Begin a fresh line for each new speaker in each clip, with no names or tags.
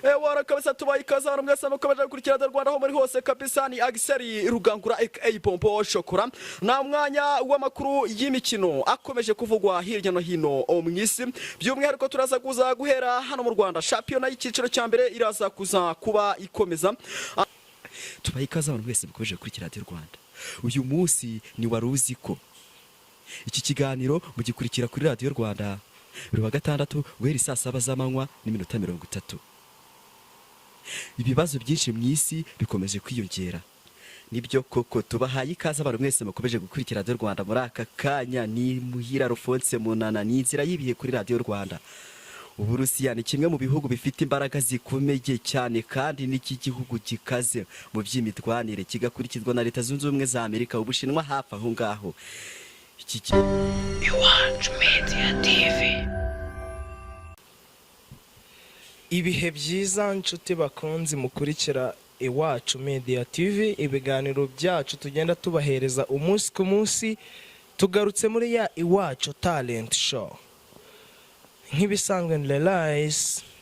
Ewana kabisa, tubaye ikaze hano mwese mukomeje gukurikira Rwanda aho muri hose kabisa. Ni Agiseri Rugangura aka Pompo Shokora, na mwanya w'amakuru y'imikino akomeje kuvugwa hirya no hino mu isi. By'umwihariko turaza kuza guhera hano mu Rwanda, shampiyona y'icyiciro cya mbere iraza kuza kuba ikomeza. Tubaye ikaze abantu mwese mukomeje gukurikira Radiyo Rwanda. Uyu munsi ni wari uzi ko iki kiganiro mugikurikira kuri Radiyo Rwanda buri wa gatandatu guhera saa 7 z'amanywa n'iminota 30. Ibibazo byinshi mu isi bikomeje kwiyongera. Nibyo koko, tubahaye ikaze abantu mwese mukomeje gukurikira Radiyo Rwanda muri aka kanya. Ni Muhira Rufonse Munana, ni inzira y'ibihe kuri Radiyo Rwanda. Uburusiya ni kimwe mu bihugu bifite imbaraga zikomeye cyane, kandi n'iki gihugu gikaze mu by'imitwanire, kigakurikizwa na Leta Zunze Ubumwe za Amerika, Ubushinwa hafi aho ngaho. Iki
Iwacu Media TV.
Ibihe byiza nshuti bakunzi mukurikira Iwacu Media TV, ibiganiro byacu tugenda tubahereza umunsi ku munsi. Tugarutse muri ya Iwacu Talent Show nk'ibisanzwe. Ni the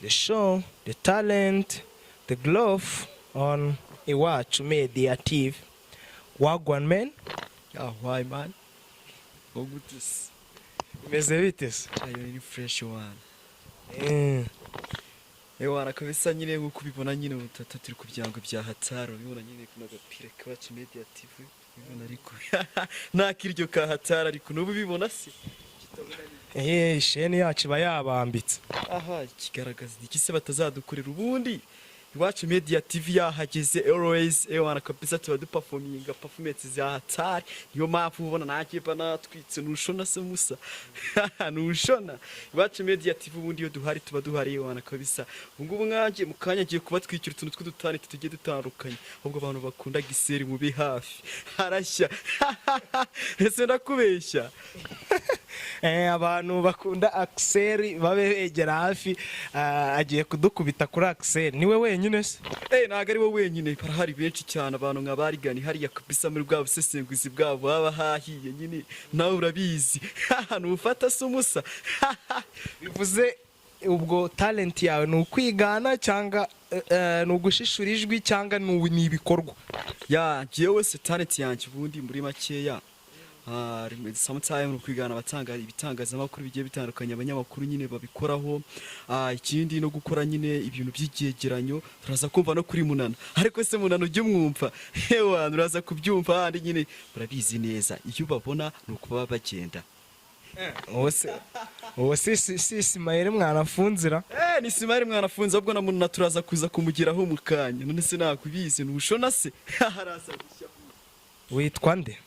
the show, the talent, the growth on Iwacu Media TV. Wagwan man?
Ah, why man? Gute se?
Bimeze bite se?
Ayo ni fresh one. Ewana kabisa, nyine nk'uko ubibona nyine, ubutata turi ku byango bya hatari. Ubibona nyine kuno gapira k'Iwacu Media TV, ubibona, ariko nta kiryo ka hatari, ariko n'ubu ubibona se?
Isheni yacu iba yabambitse.
Aha kigaragaza iki se batazadukorera ubundi? Iwacu Media TV yahageze always. Ewana kabisa, tuba duperforminga performance za hatari, niyo mpamvu ubona nanjye mba natwitse. Nushona se musa? Nushona? Iwacu Media TV ubundi iyo duhari tuba duhari. Ewana kabisa, ubu ngubu nkanjye mu kanya ngiye kubatwikira utuntu tw'udutalent tugiye dutandukanye. Ahubwo abantu bakunda giseri mube hafi, harashya. Ese ndakubeshya?
Abantu bakunda Axel babe begera hafi. Agiye kudukubita kuri Axel. Niwe wenyine se?
Ntabwo ari we wenyine, barahari benshi cyane, abantu nka barigani hariya kabisa, muri bwa busesenguzi bwabo baba hahiye nyine, nawe urabizi. Ntufata se umusa?
Bivuze ubwo talent yawe ni ukwigana cyangwa ni ugushishura ijwi cyangwa ni ibikorwa?
Ya, jewe se talent yanjye ubundi muri makeya, sometime ni ukwigana abatanga ibitangazamakuru bigiye bitandukanye, abanyamakuru nyine babikoraho. Ikindi no gukora nyine ibintu by'icyegeranyo. Turaza kumva no kuri Munana, ariko se Munana ujya umwumva? Ewa, uraza kubyumva handi nyine, murabizi neza, iyo ubabona ni uko baba bagenda.
Uwo si Isimayeli mwanafunzira?
Ni Ismail mwanafunze, ahubwo na Munana turaza kuza kumugeraho mu kanya. None se nakubizi, ntushona se? Haraza gushya.
Witwa nde?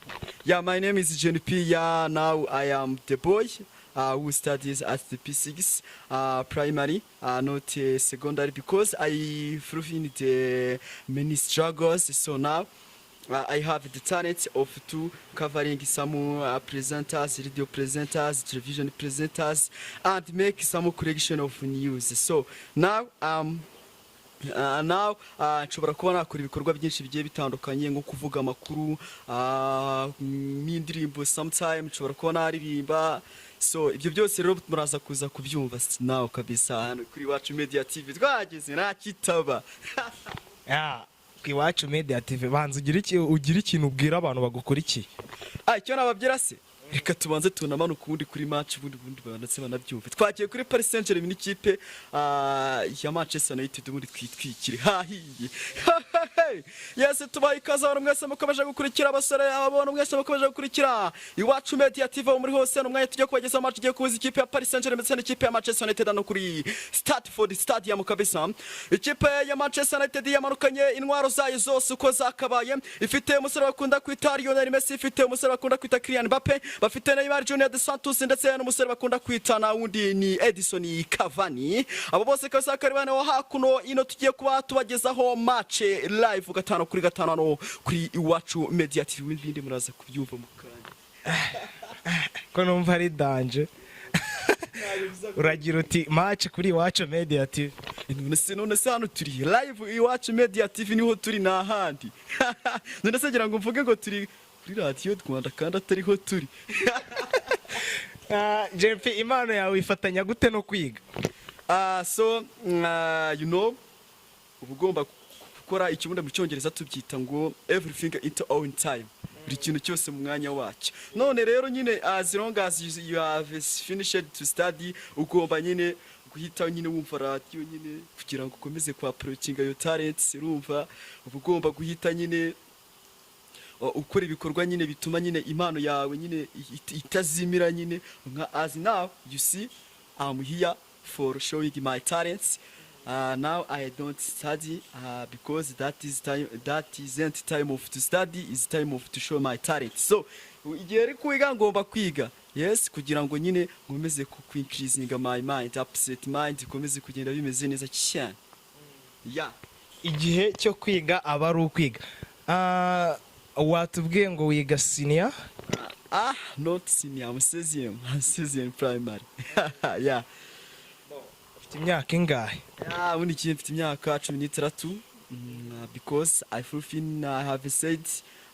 Yeah, my name is Jenny P. Yeah, now I am the boy who studies at the P6 primary, not secondary, because I through in the many struggles. So now I have the talent of to covering some presenters, radio presenters, television presenters, and make some correction of news. So now now nshobora kuba nakora ibikorwa byinshi bigiye bitandukanye, nko kuvuga amakuru, n'indirimbo, sometime nshobora kuba naririmba. So ibyo byose rero muraza kuza kubyumva nawe kabisa hano kuri Iwacu Media TV. Twahageze, nta kitaba.
Ya, ku Iwacu Media TV, banza ugire ikintu ubwira abantu bagukurikiye.
Ah, icyo nababwira se, reka tubanze tunamanuke ubundi kuri match, ubundi ndetse banabyumve. Twagiye kuri Paris Saint-Germain n'ikipe ya Manchester United, ubundi twitwikire hahiye. Yes, tubaye ikaze abantu mwese mukomeje gukurikira, abasore, abantu mwese mukomeje gukurikira Iwacu Media TV aho muri hose. Ni umwanya tujya kubagezaho match igiye kuhuza ikipe ya Paris Saint-Germain ndetse n'ikipe ya Manchester United hano kuri Stratford Stadium kabisa. Ikipe ya Manchester United yamanukanye intwaro zayo zose uko zakabaye. Ifite umusore bakunda kwita Lionel Messi, ifite umusore bakunda kwita Kylian Mbappe, bafite Neymar Junior de Santos, ndetse n'umusore bakunda kwita na wundi ni Edison Cavani. Abo bose kabisa kari bane hakuno ino. Tugiye kuba tubagezaho match live gatanu kuri gatanu hano kuri Iwacu Media TV. Ibindi muraza kubyumva mu kanya.
Ko numva ari danger! Uragira uti match kuri Iwacu Media TV.
None se hano turi live, Iwacu Media TV niho turi, nta handi. None se ngira ngo mvuge ngo turi kuri Radiyo Rwanda kandi atariho turi?
JP, impano yawe ifatanya gute no kwiga?
So you know Uba ugomba gukora ikibundi mu Cyongereza tubyita ngo "everything into own time", buri kintu cyose mu mwanya wacyo. None rero nyine, as long as you have finished to study, ugomba nyine guhita nyine wumva radiyo nyine kugira ngo ukomeze kwa approachinga your talents. Urumva, uba ugomba guhita nyine ukora ibikorwa nyine bituma nyine impano yawe nyine itazimira nyine. Nka as now you see, I'm here for showing my talents. Now I don't study because that is time, that isn't time of to study, is time of to show my talent. So igihe ari kwiga, ngomba kwiga, yes, kugira ngo nyine nkomeze ku increasing my mind, upset mind ikomeze kugenda bimeze neza cyane, yeah.
Igihe cyo kwiga aba ari ukwiga. Watubwiye ngo wiga senior?
Ah, not senior, I'm sixième, I'm sixième primary, yeah.
Ufite imyaka ingahe?
Yeah, ubundi igihe mfite imyaka 16, because I fulfill, I have said,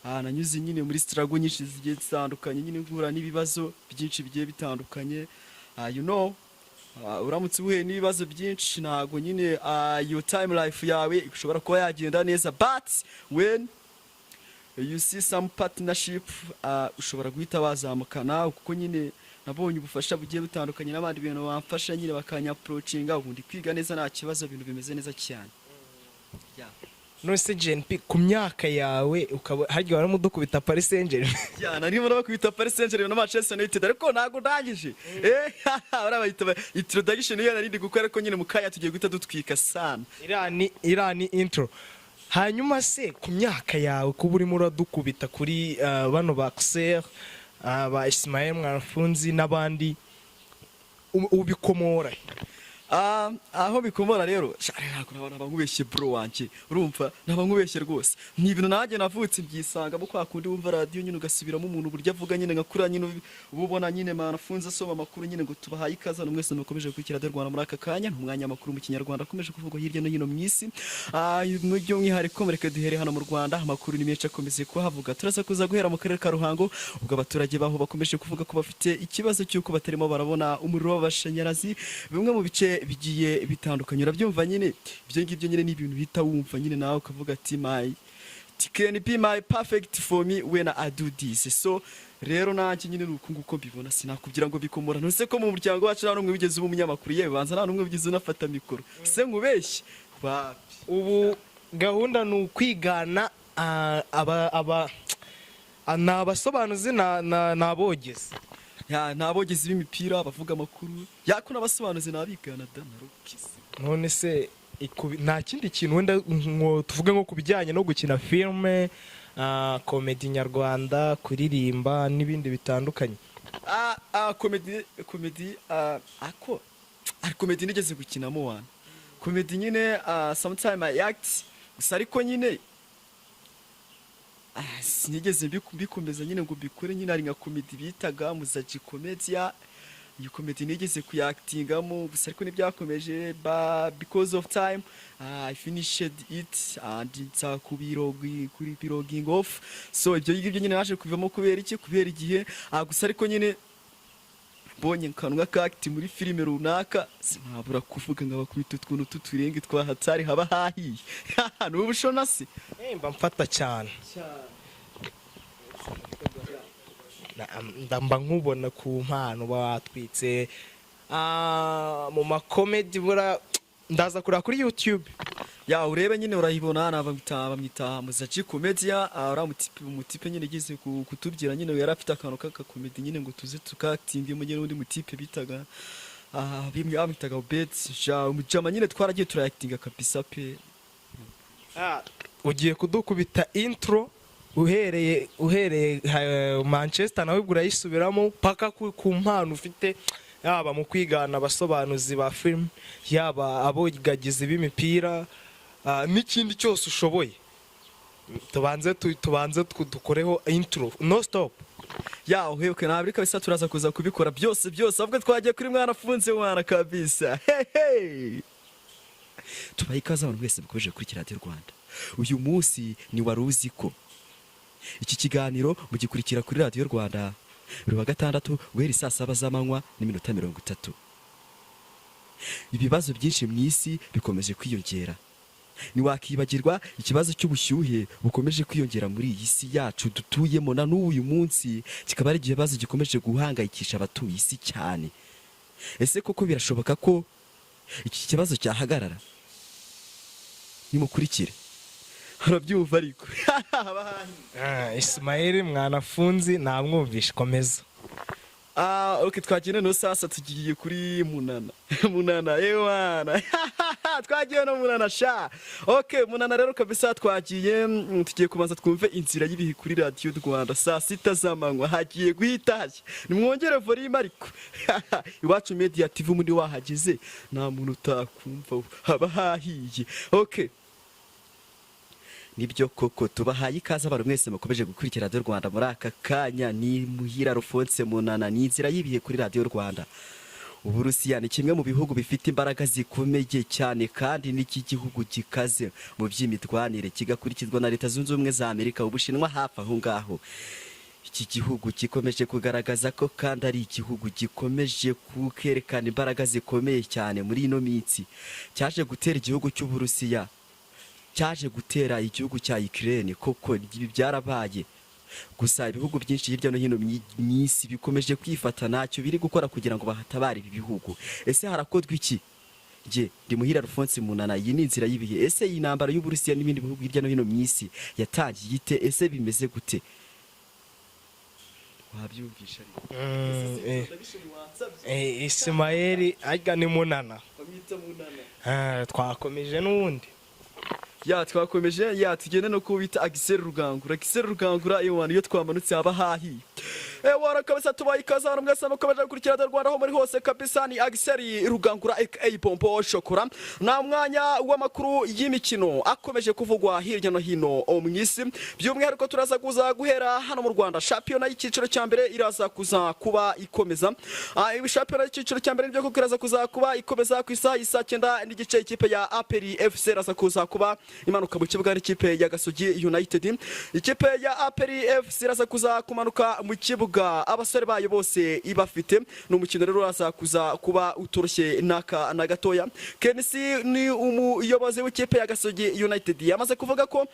nanyuze nyine muri struggle nyinshi zigiye zitandukanye nyine, nkura n'ibibazo byinshi bigiye bitandukanye. Uramutse uhuye n'ibibazo byinshi, ntago nyine your time life yawe ishobora kuba yagenda neza, but when you see some partnership, ushobora guhita wazamukana, kuko nyine nabonye ubufasha bugiye butandukanye n'abandi bintu bamfasha nyine, bakanyapproachinga, ubundi kwiga neza nta kibazo, ibintu bimeze neza cyane. Yeah.
None se JNP, ku myaka yawe ukaba harya waramudukubita Paris Saint-Germain?
Ya, narimo nabakubita Paris Saint-Germain na Manchester United, ariko ntabwo ndangije. Bariya bayita introduction, iyo nari ndi gukora, ariko nyine mu kanya tugiye guhita dutwika sana.
Iriya ni intro. Hanyuma se ku myaka yawe, kuba urimo uradukubita kuri bano ba Axel, ba Ismael Mwanafunzi n'abandi, ubikomora?
Ah, aho bikomora rero sha, ntabwo naba nkubeshye, bro wanjye. Urumva, naba nkubeshye rwose. Ni ibintu nanjye navutse byisangamo, kwa kundi wumva radiyo nyine ugasubiramo umuntu uburyo avuga nyine, nka kuriya nyine uba ubona nyine Mwanafunzi asoma amakuru nyine ngo "Tubahaye ikaze hano mwese mukomeje gukurikira Radiyo Rwanda muri aka kanya, ni umwanya w'amakuru mu Kinyarwanda akomeje kuvugwa hirya no hino mu isi." Mu by'umwihariko mureke duhere hano mu Rwanda, amakuru ni menshi akomeze kuhavuga. Turaza kuza guhera mu karere ka Ruhango, ubwo abaturage baho bakomeje kuvuga ko bafite ikibazo cy'uko batarimo barabona umuriro w'amashanyarazi bimwe mu bice bigiye bitandukanye. Urabyumva nyine, ibyo ngibyo nyine ni ibintu uhita wumva nyine nawe ukavuga ati "My it can be my perfect for me when I do this." So rero nanjye nyine ni uku nguko mbibona, sinakubwira ngo bikomora. Ntuse ko mu muryango wacu nta n'umwe wigeze uba umunyamakuru, yewe banza nta n'umwe wigeze unafata mikoro, se nkubeshye? Wapi.
Ubu gahunda ni ukwigana aba ni abasobanuzi na abogezi.
Ya, ni abogezi b'imipira, bavuga amakuru yako, n'abasobanuzi n'abigana da narukisi.
None se nta kindi kintu wenda ngo tuvuge nko ku bijyanye no gukina filime, comedy nyarwanda, kuririmba n'ibindi bitandukanye?
Comedy, ako ari comedy nigeze gukinamo wana, comedy nyine, sometime I act gusa, ariko nyine sinigeze mbikomeza nyine ngo mbikore nyine. Hari nka comedy bitaga Muzaji Comedia, iyo comedy nigeze kuyactingamo gusa, ariko ntibyakomeje ba because of time. I finished it and nza kubirogi kuri birogging off. So ibyo ngibyo nyine naje kubivamo. Kubera iki? Kubera igihe. Gusa ariko nyine mbonye kanwa ka act muri filime runaka, sinabura kuvuga nkabakubita utuntu tuturenge twa hatari, haba hahiye. Ni ubushona se?
Mba mfata cyane. Mba nkubona ku mpano uba watwitse mu macomedy, bura ndaza kureba kuri YouTube.
Ya, urebe nyine urayibona, bamwita Muzaji Comedia. Uriya mutipe nyine igeze kutubwira nyine, yari afite akantu k'akacomedy nyine ngo tuze tukactingemo nyine. Undi mutipe bitaga bimwe bamwitaga Obed ja umujama nyine, twaragiye turayactinga kabisa pe.
Ugiye kudukubita intro uhereye Manchester, nawe ubwo urayisubiramo paka ku mpano ufite, yaba mu kwigana abasobanuzi ba film, yaba abogagizi b'imipira, n'ikindi cyose ushoboye. Tubanze dukoreho intro, no stop.
Ya, uhebuke ntabwo kabisa, turaza kuza kubikora byose byose, ahubwo twagiye kuri Mwanafunze mwana kabisa. Hey, hey. Tubaye ikaze abantu mwese mukomeje gukurikira Radiyo Rwanda. Uyu munsi ni "Wari uzi ko". Iki kiganiro mugikurikira kuri Radiyo Rwanda buri wa gatandatu guhera saa 7 z'amanywa n'iminota 30. Ibibazo byinshi mu isi bikomeje kwiyongera. Ntiwakibagirwa ikibazo cy'ubushyuhe bukomeje kwiyongera muri iyi si yacu dutuyemo na n'uyu munsi, kikaba ari ikibazo gikomeje guhangayikisha abatuye isi cyane. Ese koko birashoboka ko iki kibazo cyahagarara? Nimukurikire, urabyumva ariko.
Ah, Ismail Mwanafunzi namwumvishe, komeza.
Ah, okay, twagiye noneho sasa tugiye kuri Munana. Munana, ewana. Twagiye no Munana sha. Okay, Munana rero kabisa twagiye, tugiye kubanza twumve inzira y'ibihe kuri Radio Rwanda saa 6 z'amanywa, hagiye guhita hashya. Nimwongere volume ariko. Iwacu Media TV muri wahageze nta muntu utakumva, haba hahiye. Okay. Nibyo koko, tubahaye ikaze abantu mwese mukomeje gukurikira Radio Rwanda muri aka kanya. Ni Muhira Alphonse Munana, ni inzira y'ibihe kuri Radio Rwanda. Uburusiya ni kimwe mu bihugu bifite imbaraga zikomeye cyane kandi n'iki gihugu gikaze mu by'imitwanire, kigakurikizwa na Leta Zunze Ubumwe za Amerika, Ubushinwa hafi aho ngaho. Iki gihugu gikomeje kugaragaza ko kandi ari igihugu gikomeje kerekana imbaraga zikomeye cyane muri ino minsi. Cyaje gutera igihugu cy'Uburusiya, cyaje gutera igihugu cya Ukraine, koko ibi byarabaye. Gusa ibihugu byinshi hirya no hino mu isi bikomeje kwifata, ntacyo biri gukora kugira ngo bahatabare ibi bihugu. Ese harakozwe iki? Njye ndi Muhira Alphonse Munana, iyi ni inzira y'ibihe. Ese iyi ntambara y'Uburusiya n'ibindi bihugu hirya no hino mu isi yatangiye ite? Ese bimeze gute? Wabyumvisha ariko.
Ismail arya ni Munana.
Bamwita Munana.
Ah, twakomeje n'ubundi.
Ya, twakomeje, ya, tugende no kubita Agisel Rugangura. Agisel Rugangura, iyo wantu iyo twamanutse haba hahiye. Ewana kabisa, tubaye ikaze hano mwese mukomeje gukurikira Radio Rwanda aho muri hose kabisa. Ni Agisel Rugangura aka Pompo Shokora, na mwanya w'amakuru y'imikino akomeje kuvugwa hirya no hino mu isi. By'umwihariko turaza kuza guhera hano mu Rwanda. Shampiyona y'icyiciro cya mbere iraza kuza kuba ikomeza. Ibi shampiyona y'icyiciro cya mbere nibyo koko iraza kuza kuba ikomeza ku isaha isa 9:30. Ikipe ya APR FC iraza kuza kuba imanuka mu kibuga n'ikipe ya Gasogi United. Ikipe ya APR FC iraza kuza kumanuka mu kibuga abasore bayo bose ibafite. Ni umukino rero uraza kuza kuba utoroshye naka na gatoya. Kenisi ni umuyobozi w'ikipe ya Gasogi United, yamaze kuvuga ko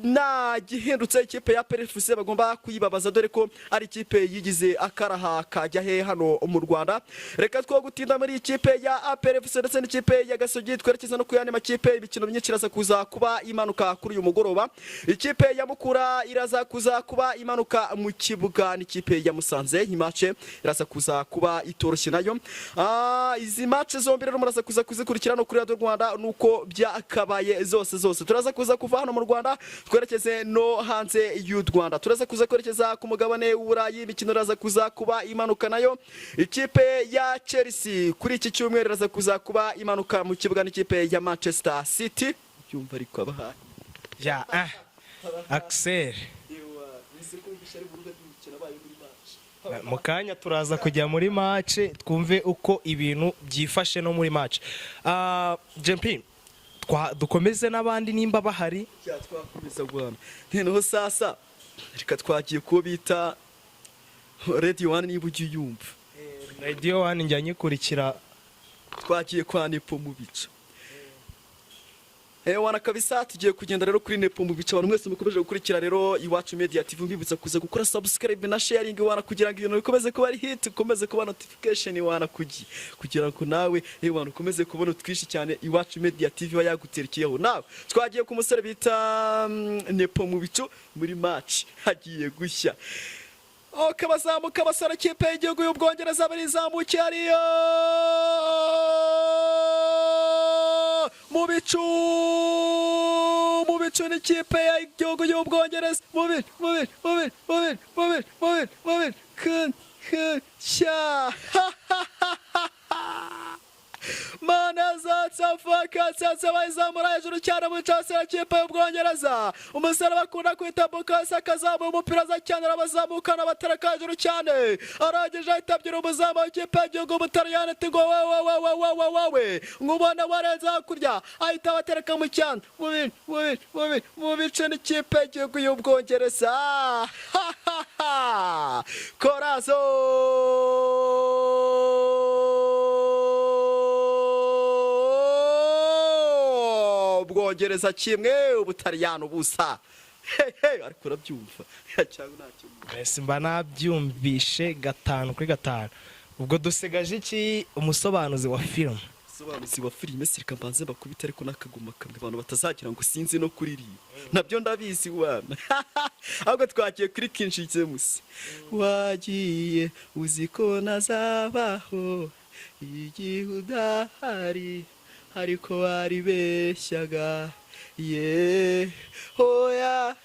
nta gihindutse ikipe ya APR FC bagomba kuyibabaza, dore ko ari ikipe yigize akaraha kajya he hano mu Rwanda. Reka two gutinda muri ikipe ya APR FC ndetse n'ikipe ya Gasogi, twerekeza no ku yandi makipe. Imikino myinshi iraza kuza kuba imanuka kuri uyu mugoroba. Ikipe ya Mukura iraza kuza kuba imanuka mu kibuga n'ikipe ya Musanze. Imace iraza kuza kuba itoroshye nayo. Izi match zombi rero muraza kuza kuzikurikira no kuri Radio Rwanda nuko byakabaye zose zose. Turaza kuza kuva hano mu Rwanda twerekeze no hanze y'u Rwanda. Turaza kuza kwerekeza ku mugabane w'Uburayi. Imikino iraza kuza kuba imanuka nayo. Ikipe ya Chelsea kuri iki cyumweru iraza kuza kuba imanuka mu kibuga n'ikipe ya Manchester City. Byumva ariko abahaye.
Ya, ah, Axel. Mu kanya turaza kujya muri match twumve uko ibintu byifashe no muri match. Ah, JP, dukomeze n'abandi nimba bahari.
Ya, twakomeza guhana. Noneho sasa reka twagiye kubo bita Radio One, niba ujya uyumva.
Radio One njya nyikurikira.
Twagiye kwa Nepo mu bice. Wana kabisa, tugiye kugenda rero kuri Nepo mu bice. Abantu mwese mukomeje gukurikira rero Iwacu Media TV, mbibutsa kuza gukora subscribe na sharing, wana, kugira ngo ibintu bikomeze kuba ari hit, ukomeze kuba notification, wana, kugira ngo nawe, wana, ukomeze kubona utwishi cyane Iwacu Media TV iba yaguterekeyeho. Nawe twagiye ku musore bita Nepo mu bicu muri match hagiye gushya. Ok, bazamuka abasore, kipe y'igihugu y'Ubwongereza barizamukiye hariya mu bicu, mu bicu n'ikipe y'igihugu y'Ubwongereza, mu bicu, mu bicu, mu bicu, mu bicu, mu bicu, mu bicu, mu bicu, kun kun sha mana zatsafaka bayizamura hejuru cyane mu cyasira kipe y'Ubwongereza. Umusore bakunda kwita Bukayo Saka azamuye umupira aza cyane, arabazamukana batereka hejuru cyane, arangije ahita abyira umuzamu w'ikipe y'igihugu Ubutaliyani ati ngo wewe wewe wewe wewe nkubona warenze hakurya, ahita abatereka mu cyane, mu bice, mu bice, mu bice, mu bice n'ikipe y'igihugu y'Ubwongereza. Korazo Ubwongereza 1, Ubutaliyano 0. Hehe, ariko urabyumva cyangwa ntacyo?
Mbese mba nabyumvishe 5 kuri 5. Ubwo dusigaje iki, umusobanuzi wa filime?
Sobanuzi wa filime, sirika mbanze bakubita ariko n'akaguma kamwe, abantu batazagira ngo sinzi no kuririmba, nabyo ndabizi wana. Ahubwo twagiye kuri King James. Wagiye uzi ko nazabaho igihe udahari, ariko waribeshyaga ye. Hoya,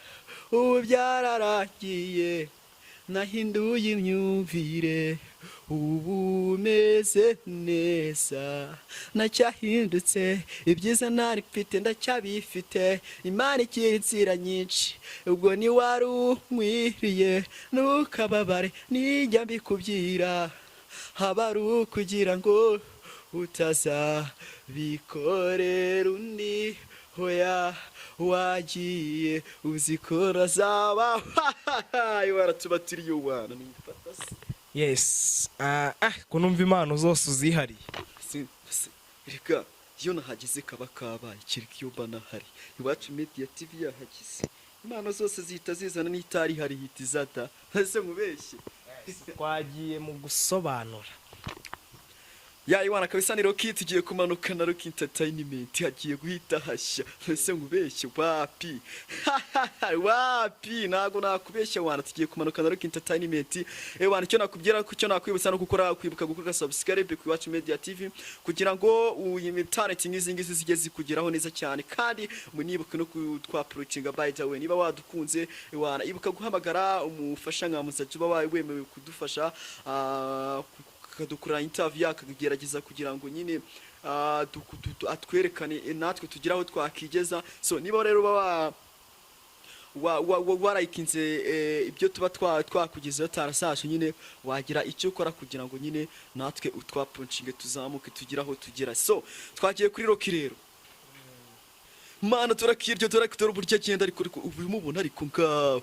ubu byararangiye, nahinduye imyumvire, ubu meze neza, nacyahindutse. Ibyiza ntari mfite ndacyabifite, Imana ikiri inzira nyinshi. Ubwo ni wari unkwiriye, ntukababare, nijya mbikubwira haba ari ukugira ngo utazabikorera undi. Hoya, wagiye uzi ko razaba waratubatiriye wana nifata se.
Yes, ko numva impano zose uzihariye.
Reka iyo nahageze kaba kabaye, kereka iyo mba nahari. Iwacu Media TV yahageze, impano zose zihita zizana, n'itari hari ihita izata. Ese nkubeshye?
Twagiye mu gusobanura.
Ya Iwana, kabisa ni Rocky. Tugiye kumanuka na Rocky Entertainment, hagiye guhita hashya. Ese nkubeshye? Wapi wapi, ntago nakubeshya wana. Tugiye kumanuka na Rocky Entertainment. Wana, icyo nakubwira, icyo nakwibutsa no gukora, kwibuka gukora subscribe ku Iwacu Media TV kugira ngo uyi talent nk'izi ngizi zijye zikugeraho neza cyane. Kandi munibuke no kutwapproachinga. By the way, niba wadukunze wana, ibuka guhamagara umufasha nka Musaji uba wemewe kudufasha, akadukorera interview, akagerageza kugira ngo nyine atwerekane, natwe tugire aho twakigeza. So niba rero uba warayikinze ibyo tuba twakugezeho tarasashe nyine, wagira icyo ukora kugira ngo nyine natwe utwapproachinge, tuzamuke, tugire aho tugera. So twagiye kuri Rocky rero. Mana, turakiryo, turakora uburyo agenda, ariko ubimubona, ariko ngaho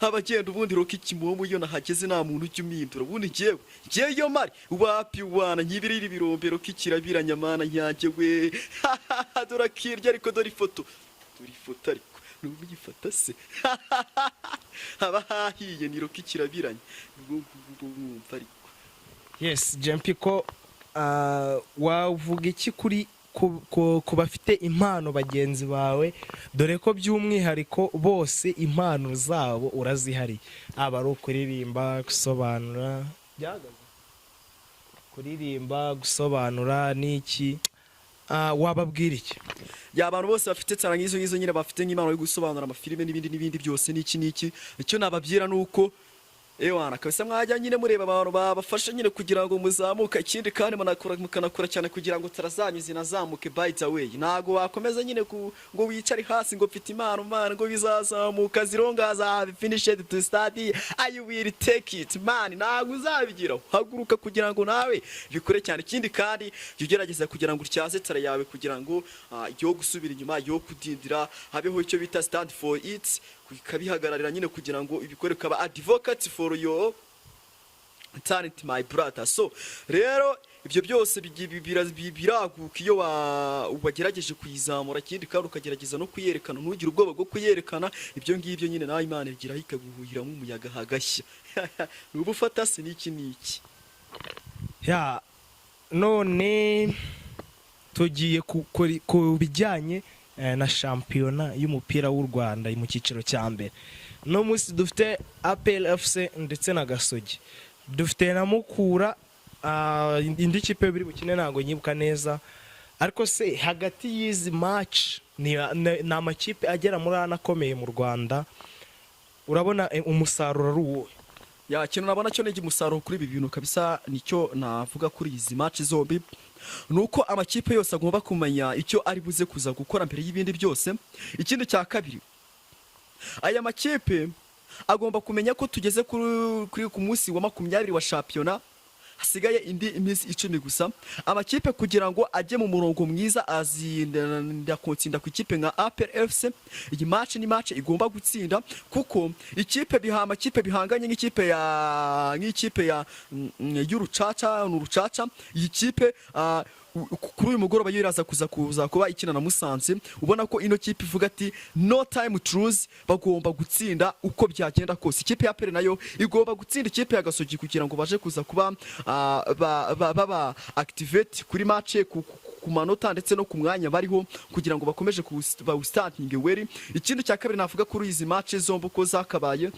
abagenda ubundi Rocky kimomo. Iyo nahageze nta muntu ujya umindura. Ubundi njyewe iyo mari wapi wana, nkibirira ibirombe. Rocky kirabiranya, mana nyanjye we. Turakirya, ariko dore ifoto, dore ifoto, ariko nubuyifata se haba hahiye. Ni Rocky kirabiranya ubwo ngubwo mwumva ariko.
Yes, Jempi, ko wavuga iki kuri ku bafite impano bagenzi bawe, dore ko by'umwihariko bose impano zabo urazihariye, aba ari ukuririmba, gusobanura, byahagaze, kuririmba, gusobanura n'iki? Wababwira iki?
Ya, abantu bose bafite talent nk'izo ngizo nyine, bafite nk'impano yo gusobanura amafilime n'ibindi n'ibindi byose n'iki n'iki, icyo nababwira ni uko ewana kabisa mwajya nyine mureba abantu babafasha nyine kugira ngo muzamuke. Ikindi kandi munakora, mukanakora cyane kugira ngo talent zanyu zinazamuke. By the way, ntago wakomeza nyine ngo wicare hasi ngo mfite impano man, ngo bizazamuka zirongaza have finished to study, I will take it man. Ntago uzabigeraho. Haguruka kugira ngo nawe bikore cyane. Ikindi kandi, jya ugerageza kugira ngo utyaze talent yawe, kugira ngo yo gusubira inyuma, yo kudindira, habeho icyo bita stand for it, ukabihagararira nyine kugira ngo ibikore, ukaba advocate for your talent, my brother. So rero ibyo byose biraguka iyo wagerageje kuyizamura. Ikindi kandi, ukagerageza no kuyerekana, ntugire ubwoba bwo kuyerekana. Ibyo ngibyo nyine nawe Imana igiraho ikaguhuhiramo umuyaga hagashya. Nuba ufata se n'iki n'iki.
Ya, none tugiye ku bijyanye na shampiyona y'umupira w'u Rwanda mu cyiciro cya mbere. No munsi dufite APR FC ndetse na Gasogi, dufite na Mukura, indi kipe biri bukine ntabwo nyibuka neza. Ariko se hagati y'izi match ni amakipe agera muri ane akomeye mu Rwanda, urabona umusaruro ari uwuhe?
Ya, ikintu nabona cyo ni umusaruro kuri ibi bintu kabisa, nicyo navuga kuri izi match zombi, ni uko amakipe yose agomba kumenya icyo ari buze kuza gukora mbere y'ibindi byose. Ikindi cya kabiri, aya makipe agomba kumenya ko tugeze kuri ku munsi wa 20 wa shampiyona, hasigaye indi iminsi 10 gusa. Amakipe kugira ngo ajye mu murongo mwiza, azinda kutsinda ku ikipe nka APR FC. Iyi match ni match igomba gutsinda, kuko ikipe biha amakipe bihanganye nk'ikipe ya y'urucaca, ni urucaca iyi kipe. Kuri uyu mugoroba yo iraza kuza kuba ikina na Musanze. Ubona ko ino kipe ivuga ati "No time to lose", bagomba gutsinda uko byagenda kose. Ikipe ya APR nayo igomba gutsinda ikipe ya Gasogi kugira ngo baje kuza kuba baba activate kuri match ku manota ndetse no ku mwanya bariho, kugira ngo bakomeze bawustartinge well. Ikindi cya kabiri navuga kuri izi match zombi uko zakabaye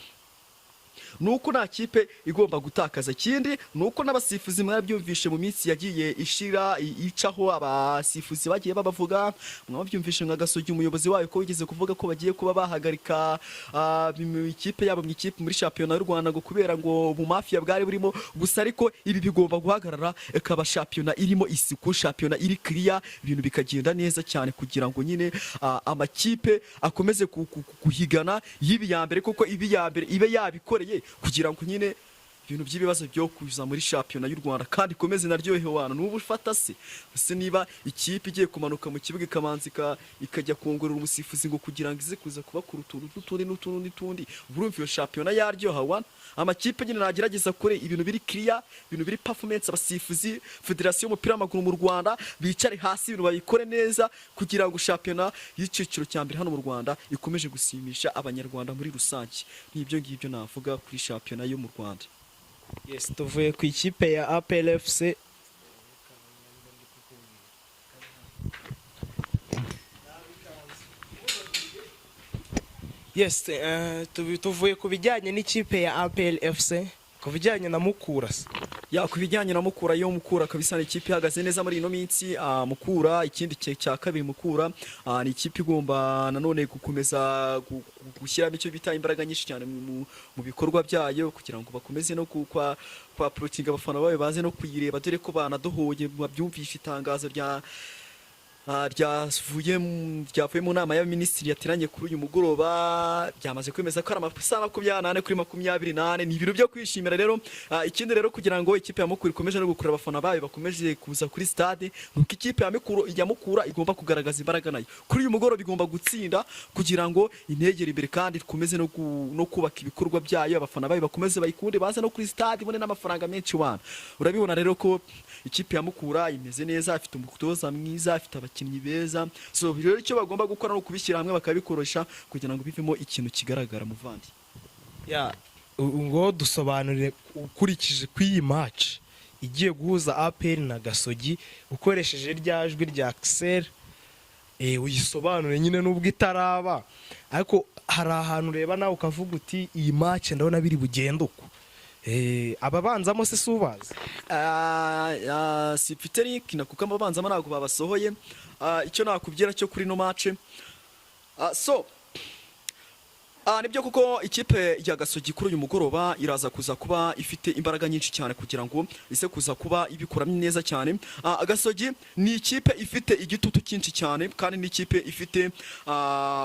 ni uko nta kipe igomba gutakaza. Ikindi ni uko n'abasifuzi, mwarabyumvishe mu minsi yagiye ishira icaho, abasifuzi bagiye babavuga. Mwabyumvishe nka Gasogi, umuyobozi wayo ko wigeze kuvuga ko bagiye kuba bahagarika ikipe yabo mu ikipe muri shampiyona y'u Rwanda, ngo kubera ngo mu mafia bwari burimo gusa. Ariko ibi bigomba guhagarara, ikaba shampiyona irimo isuku, shampiyona iri clear, ibintu bikagenda neza cyane, kugira ngo nyine amakipe akomeze guhigana yibi ya mbere, kuko ibi ya mbere ibe yabikoreye, kugira ngo nyine ibintu by'ibibazo byo kuza muri shampiyona y'u Rwanda kandi ikomeze naryohewe. Wana nubu ufata se niba ikipe igiye kumanuka mu kibuga ikamanza ikajya kongorera umusifuzi ngo kugira ngo ize kuza kubakura utuntu n'utundi n'utundi n'utundi, urumva iyo shampiyona yaryoha wana? Amakipe nyine nagerageza kure ibintu biri clear, ibintu biri performance. Abasifuzi, federasiyo y'umupira w'amaguru mu Rwanda bicare hasi, ibintu babikore neza, kugira ngo shampiyona y'icyiciro cya mbere hano mu Rwanda ikomeje gusimisha Abanyarwanda muri rusange. N'ibyo ngibyo navuga kuri shampiyona yo mu Rwanda.
Yes, tuvuye ku ikipe ya APR FC. Yes, tuvuye ku bijyanye n'ikipe ya APR FC, ku bijyanye na Mukura se?
Ya, ku bijyanye na Mukura yo, Mukura kabisa ni ikipe ihagaze neza muri ino minsi. Mukura, ikindi cya kabiri, Mukura ni ikipe igomba nanone gukomeza gushyiramo icyo bita imbaraga nyinshi cyane mu bikorwa byayo, kugira ngo bakomeze no kwa approachinga abafana bayo baze no kuyireba, dore ko banadohoye. Babyumvisha itangazo ryavuye mu nama y'abaminisitiri yateranye kuri uyu mugoroba, byamaze kwemeza ko ari amasaha 24 kuri 24. Ni ibintu byo kwishimira rero. Ikindi rero, kugira ngo ikipe ya Mukura ikomeje no gukurura abafana bayo bakomeje kuza kuri stade, nuko ikipe ya Mukura igomba kugaragaza imbaraga nayo kuri uyu mugoroba, igomba gutsinda kugira ngo integere imbere kandi ikomeze no kubaka ibikorwa byayo, abafana bayo bakomeze bayikunde, baze no kuri stade, ibone n'amafaranga menshi wana. Urabibona rero ko ikipe ya Mukura imeze neza, ifite umutoza mwiza, ifite abakinnyi beza. So rero icyo bagomba gukora ni ukubishyira hamwe, bakabikoresha kugira ngo bivemo ikintu kigaragara, muvandi.
Ya, ngo dusobanurire ukurikije ku iyi match igiye guhuza APR na Gasogi, ukoresheje rya jwi rya Axel, uyisobanure nyine nubwo itaraba, ariko hari ahantu ureba nawe ukavuga uti "Iyi match ndabona biri bugende uko." Ababanzamo se si ubazi?
Si mfite link na kuko ababanzamo ntabwo babasohoye. Icyo nakubwira cyo kuri no match, so nibyo kuko ikipe ya Gasogi kuri uyu mugoroba iraza kuza kuba ifite imbaraga nyinshi cyane kugira ngo ise kuza kuba ibikuramo neza cyane. Gasogi ni ikipe ifite igitutu cyinshi cyane, kandi ni ikipe ifite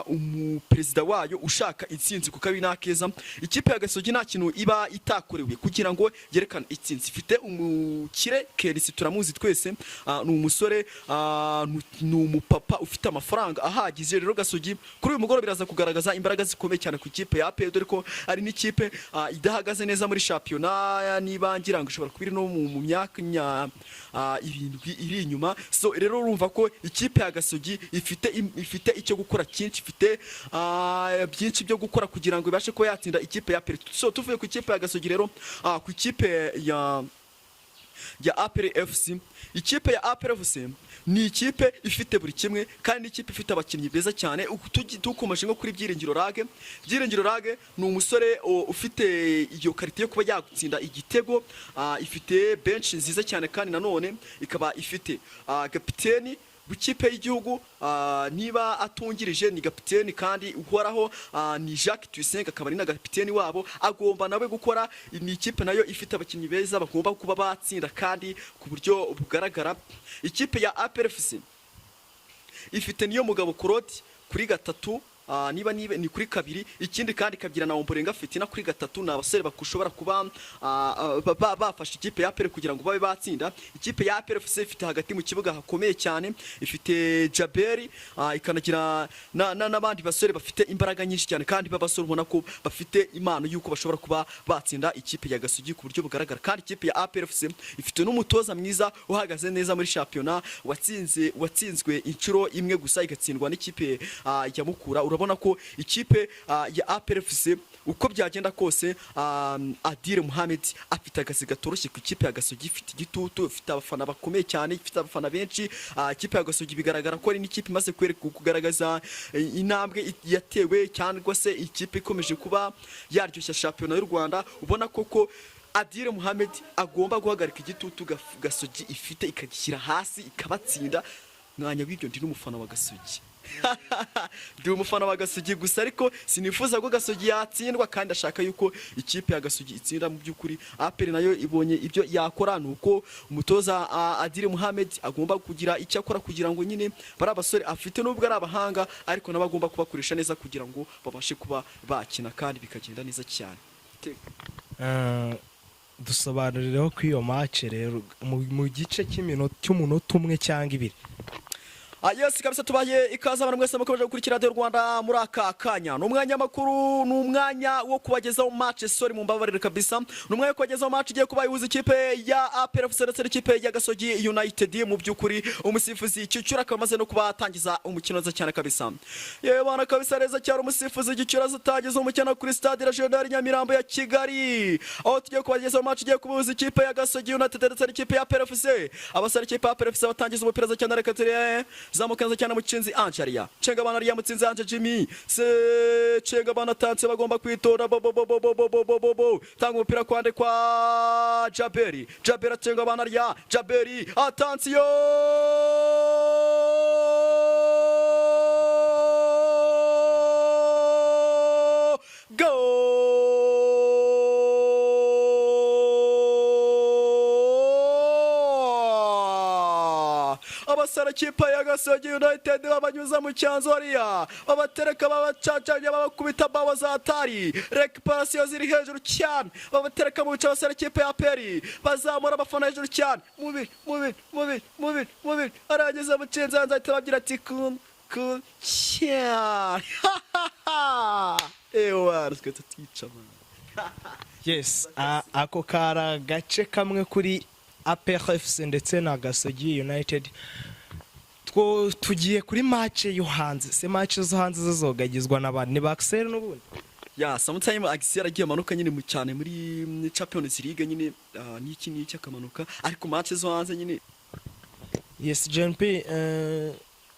umuperezida wayo ushaka intsinzi ku kabi n'akeza. Ikipe ya Gasogi nta kintu iba itakorewe kugira ngo yerekane intsinzi. Ifite umukire Kerisi, turamuzi twese, ni umusore, ni umupapa ufite amafaranga ahagije. Rero Gasogi kuri uyu mugoroba iraza kugaragaza imbaraga zikomeye cyane ku ikipe ya APR, dore ko ari n'ikipe idahagaze neza muri shampiyona. Niba ngira ngo ishobora kuba iri no mu myanya 7 iri inyuma. So rero urumva ko ikipe ya Gasogi ifite icyo gukora cyinshi, ifite byinshi byo gukora kugira ngo ibashe kuba yatsinda ikipe ya APR. So tuvuye ku ikipe ya Gasogi rero, ku ikipe ya APR FC. Ikipe ya APR FC ni ikipe ifite buri kimwe, kandi ni ikipe ifite abakinnyi beza cyane. Uku dukomeje nko kuri Byiringiro Lague. Byiringiro Lague ni umusore ufite iyo qualité yo kuba yagutsinda igitego. Ifite bench nziza cyane, kandi nanone ikaba ifite kapiteni w'ikipe y'igihugu, niba atungirije ni kapiteni kandi uhoraho, ni Jacques Tuyisenge, akaba ari na kapiteni wabo, agomba nawe gukora. Ni ikipe nayo ifite abakinnyi beza bagomba kuba batsinda kandi ku buryo bugaragara. Ikipe ya APR FC ifite niyo mugabo Claude kuri gatatu. Niba ni kuri kabiri, ikindi kandi ikagira na Ombolenga Fitina kuri gatatu. Ni abasore bakushobora kuba bafasha ikipe ya APR kugira ngo babe batsinda. Ikipe ya APR FC ifite hagati mu kibuga hakomeye cyane, ifite Jaberi, ikanagira n'abandi basore bafite imbaraga nyinshi cyane, kandi b'abasore ubona ko bafite impano y'uko bashobora kuba batsinda ikipe ya Gasogi ku buryo bugaragara. Kandi ikipe ya APR FC ifite n'umutoza mwiza uhagaze neza muri shampiyona, watsinzwe inshuro imwe gusa, igatsindwa n'ikipe ya Mukura. Urabona ko ikipe ya APR FC, uko byagenda kose, Adil Mohamed afite akazi gatoroshye ku ikipe ya Gasogi. Ifite igitutu, ifite abafana bakomeye cyane, ifite abafana benshi. Ikipe ya Gasogi bigaragara ko ari n'ikipe imaze kugaragaza intambwe yatewe, cyangwa se ikipe ikomeje kuba yaryoshya shampiyona y'u Rwanda. Ubona koko Adil Mohamed agomba guhagarika igitutu Gasogi ifite, ikagishyira hasi, ikabatsinda. Mwanya w'ibyo, ndi n'umufana wa Gasogi, ndi umufana wa Gasogi gusa, ariko sinifuza ko Gasogi yatsindwa, kandi ashaka yuko ikipe ya Gasogi itsinda. Mu by'ukuri APR nayo ibonye ibyo yakora, ni uko umutoza Adil Mohamed agomba kugira icyo akora kugira ngo nyine bari abasore afite, nubwo ari abahanga, ariko nabo agomba kubakoresha neza kugira ngo babashe kuba bakina kandi bikagenda neza cyane.
Dusobanurireho ko iyo match rero mu gice cy'iminota, cy'umunota umwe cyangwa ibiri.
Yes kabisa, tubaye ikaze abantu mwese mukomeje gukurikira Radio Rwanda muri aka kanya. Ni umwanya makuru, ni umwanya wo kubagezaho match. Sorry, mumbabarire kabisa. Ni umwanya wo kubagezaho match igiye kuba ihuza ikipe ya APR FC ndetse n'ikipe ya Gasogi United. Mu by'ukuri umusifuzi Cyucyura akaba amaze no kuba atangiza umukino neza cyane kabisa. Yewe bana, kabisa neza cyane, umusifuzi Gicyura atangiza umukino kuri Stade Regional Nyamirambo ya Kigali, aho tugiye kubagezaho match igiye kubahuza ikipe ya Gasogi United ndetse n'ikipe ya APR FC. Abasore ikipe ya APR FC batangiza umupira neza cyane. Reka turebe, zamuka neza cyane Mutsinzi Ange, cenga bana ariya, Mutsinzi Ange Jimmy se, cenga bana tanse, bagomba kwitora bo bo bo bo bo bo bo bo bo bo. Tanga umupira kwande kwa Jaberi. Jaberi acenga bana ariya, Jaberi, attention. Goal! Abasore kipa ya Gasogi United babanyuza mu cyanzu hariya, babatereka, babacacanya, babakubita bawa za tari, récupération ziri hejuru cyane, babatereka mu bice. Abasore kipe ya APR bazamura abafana hejuru cyane, mubi mubi mubi mubi mubi. Arangeza Mutsinzi ahita ababwira ati: "Cool, cool cyane." Ewa, twe tutica man.
Yes, ako kari agace kamwe kuri APR FC ndetse na Gasogi United. Two tugiye kuri match yo hanze se? Match zo hanze zo zogagizwa n'abantu ni ba Axel n'ubundi.
Ya, sometime Axel agiye amanuka nyine mu cyane muri Champions League nyine, n'iki n'iki akamanuka, ariko match zo hanze nyine.
Yes, JNP,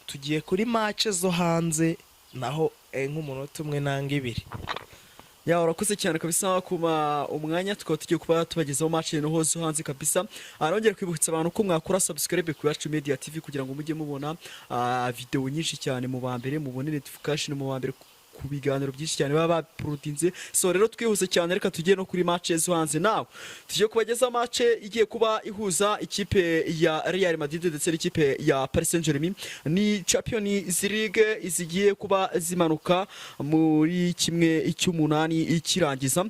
tugiye kuri match zo hanze naho, nk'umunota umwe nanga ibiri.
Ya, urakoze cyane kabisa kuma umwanya. Tukaba tugiye kuba tubagezaho match noho zo hanze kabisa. Arongera kwibutsa abantu ko mwakora subscribe ku Yacu Media TV kugira ngo mujye mubona video nyinshi cyane mu ba mbere, mubone notification mu ba mbere ku biganiro byinshi cyane baba baproducinze. So rero twihuse cyane, reka tugiye no kuri match zo hanze nawe. Tugiye kubageza match igiye kuba ihuza ikipe ya Real Madrid ndetse n'ikipe ya Paris Saint-Germain. Ni Champions League zigiye kuba zimanuka muri kimwe cy'umunani ikirangiza.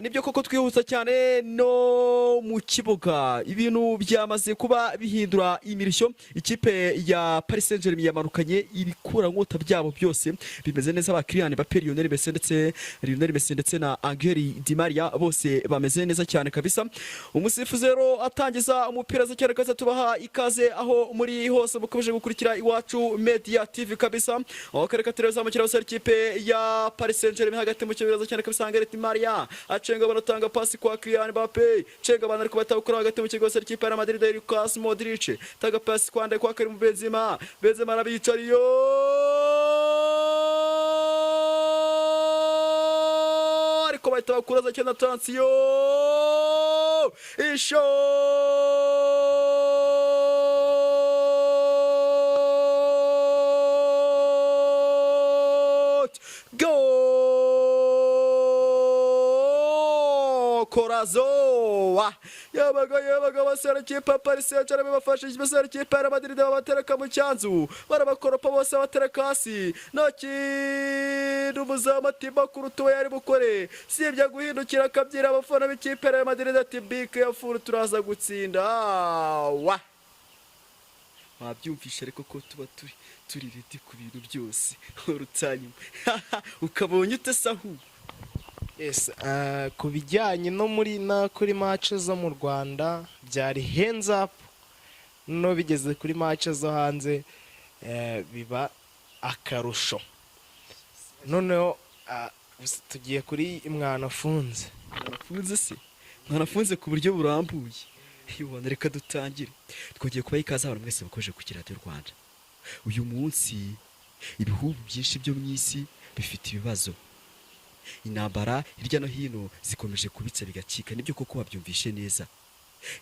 Nibyo koko, twihuta cyane, no mu kibuga ibintu byamaze kuba bihindura imirishyo. Ikipe ya Paris Saint-Germain yamanukanye ibikurankota byabo byose bimeze neza, ba Kylian Mbappé, Lionel Messi ndetse Lionel Messi ndetse na Angel Di Maria, bose bameze neza cyane kabisa. Umusifuzi rero atangiza umupira ze cyane kabisa. Tubaha ikaze aho muri hose mukomeje gukurikira Iwacu Media TV kabisa. Aho kareka tureza mu kiraro ikipe ya Paris Saint-Germain hagati mu kibuga cyane kabisa. Angel Di Maria acenga, banatanga pasi kwa Kylian Mbappé, cenga bana, ariko batawukora hagati mu kigo cy'ikipe ya Madrid. Lukas Modric taga pasi kwande kwa Karim Benzema. Benzema arabicariyo. Ariko bahita bakuraza cyane, attention, ishot, goal! Corazon. Wa yabaga yabaga abasore kipe ya Paris Saint-Germain bafashe abasore kipe ya Real Madrid, babatereka mu cyanzu, barabakoropa bose, batereka hasi. Nta kintu umuzamu atima kuruta uwo yari bukore, sibyo guhindukira akabyira abafana b'ikipe ya Real Madrid ati: "Bike ya furu, turaza gutsinda." Wa wabyumvisha, ariko ko tuba turi ready ku bintu byose urutanyuma ukabonye ute se ahubwo?
Yes, ku bijyanye no muri na kuri match zo mu Rwanda byari hands up, no bigeze kuri match zo hanze biba akarusho. Noneho tugiye kuri Mwanafunze.
Mwanafunze se, mwanafunze ku buryo burambuye. Ibona reka dutangire. Twongeye kubaha ikaze abantu mwese bakomeje kugira Radiyo Rwanda. Uyu munsi ibihugu byinshi byo mu isi bifite ibibazo, intambara hirya no hino zikomeje kubitsa bigacika. Nibyo koko, wabyumvishe neza.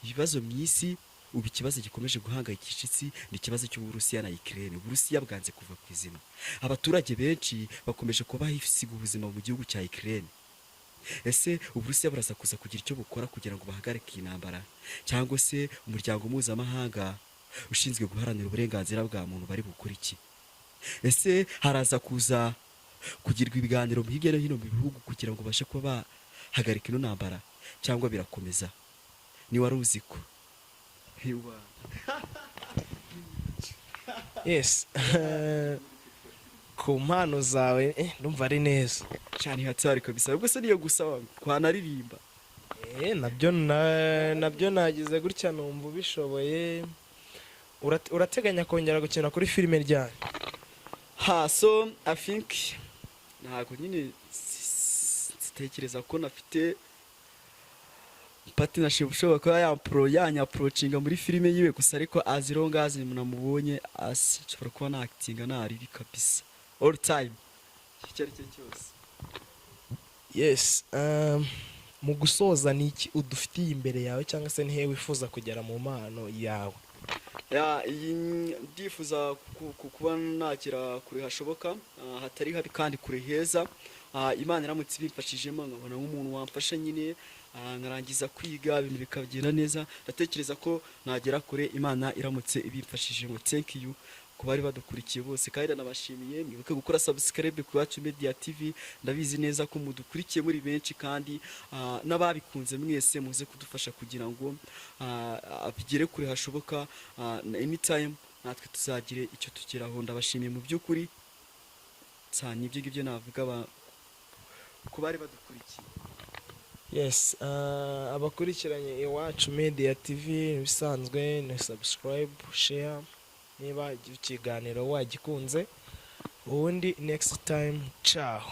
Ibibazo mu isi ubu, ikibazo gikomeje guhangayikisha isi ni ikibazo cy'Uburusiya na Ukraine. Uburusiya bwanze kuva ku izima, abaturage benshi bakomeje kuba hisiga ubuzima mu gihugu cya Ukraine. Ese Uburusiya buraza kuza kugira icyo bukora kugira ngo bahagarike iyi ntambara, cyangwa se umuryango mpuzamahanga ushinzwe guharanira uburenganzira bwa muntu bari bukore iki? Ese haraza kuza kugirwa ibiganiro hirya no hino mu bihugu kugira ngo babashe kuba bahagarika ino ntambara, cyangwa birakomeza? Ni wari uzi ko Ewa.
Yes, ku mpano zawe ndumva ari neza.
Cyane, hatari kabisa. Ubwo se niyo gusa twanaririmba?
Nabyo nagize gutya numva ubishoboye. Urateganya kongera gukina kuri filime ryari?
Ha, so I think ntabwo nyine zitekereza ko nafite partnership ushobora kuba yanyapproachinga muri filime yiwe gusa, ariko as long as namubonye nshobora kuba nakitinga naribi kabisa, all time, icyo ari cyo cyose.
Yes, mu gusoza, ni iki udufitiye imbere yawe, cyangwa se ni hehe wifuza kugera mu mpano yawe?
Ya, iyi ndifuza kuba nagera kure hashoboka, hatari habi kandi kure heza. Imana iramutse ibimfashijemo, nkabona nk'umuntu wamfasha nyine, nkarangiza kwiga, ibintu bikagenda neza, ndatekereza ko nagera kure Imana iramutse ibimfashijemo. Thank you ku bari badukurikiye bose, kandi ndanabashimiye. Mwibuke gukora subscribe ku Iwacu Media TV. Ndabizi neza ko mudukurikiye muri benshi, kandi n'ababikunze mwese muze kudufasha kugira ngo bigere kure hashoboka, na anytime natwe tuzagire icyo tugeraho. Ndabashimiye mu by'ukuri cyane. Ibyo ngibyo navuga ku bari badukurikiye.
Yes, abakurikiranye Iwacu Media TV, ibisanzwe ni subscribe, share niba ikiganiro wagikunze. Ubundi next time, ciao.